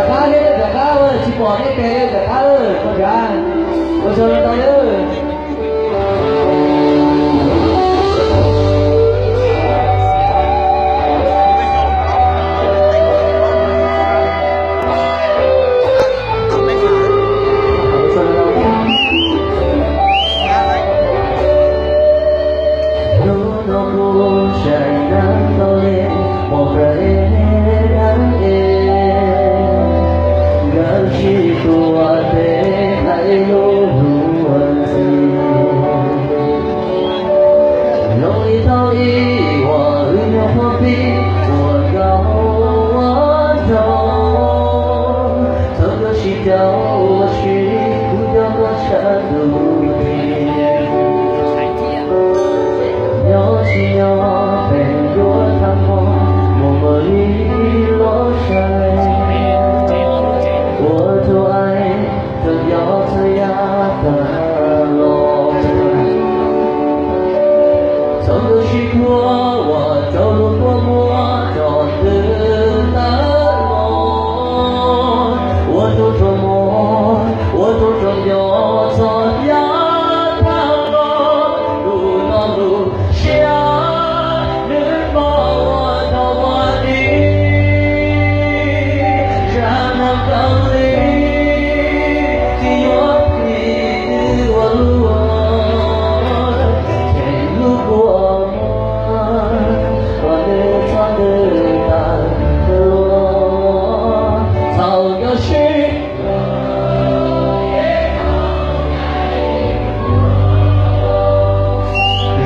Rov qab thiab, rov qab, tsis pom nej pem, rov qab, ua tsaug ntau nawb. Hnub no kuv saib neeg tau li, pom peb neeg es, nkawd sib tua tes hlais lub hlua ntxhi. Zoo li thaum ub uas wb nyuam qhuav pib ua nkauj ua nraug, thaum nkawd sib caum ua si, kuv nco koj tshaj ntuj ris. Nyob tsis nyob peb yuav tham mos mus mus li los saib, ua rau aib txawm nco txhua yam tag los. Txog tus sib thuam uas rau lub kua muag rog twg tawm los, ua rau tsuas muag, ua rau tsuas nco txhua yam tag los. Lus no lus siab nws pom ua tau ua di, zaj neeg kaus lim tsis yuav pib nws ua luaj, tsheej lub kua muag uas nws txhob ntws tawm los. Txaus nkawd sib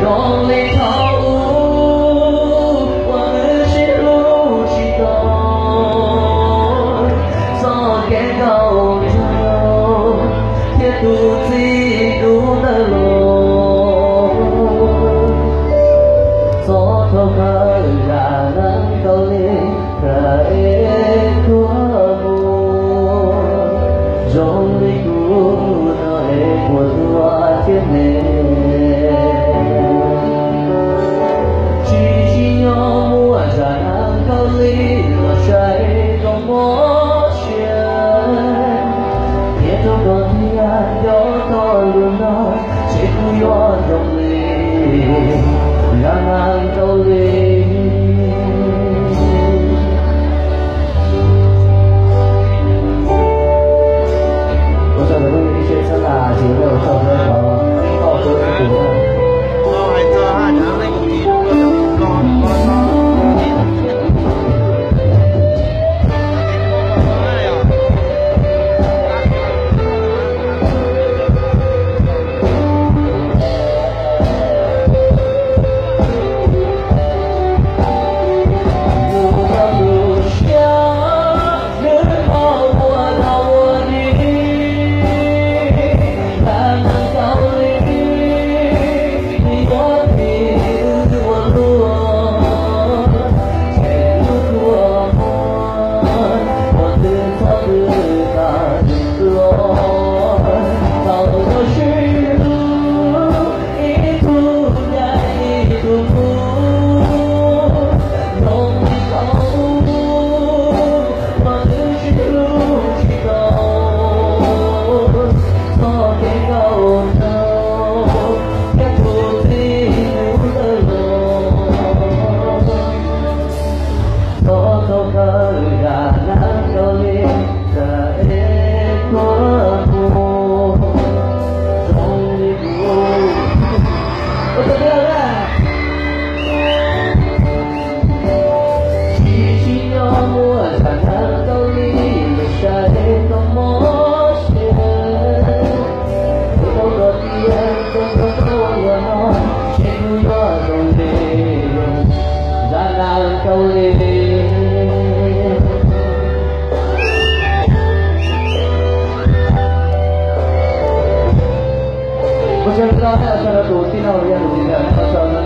zoo li thaum ub uas nws sib hlub tsis tau, txoj kev nkauj nraug thiab tus txiv tus ntawd los. Txog thaum kawg zaj neeg kaus lim kawg es tuag mus, zoo li kuv no es puas tuag thiab ne. Tsis tsim nyog muaj zaj neeg kaus lim los saib zoo mob siab, thiab rau koj thiaj nco tau lus no, seb kuv yuav zoo li zaj neeg kaus lim. Ua tsaug ntau ib tsoom sab laj tsis tau tau hnov tau tus Ua tsaug ntau ntau rau tus tij laug los yog tus txiv ntxawm no, ua tsaug ntau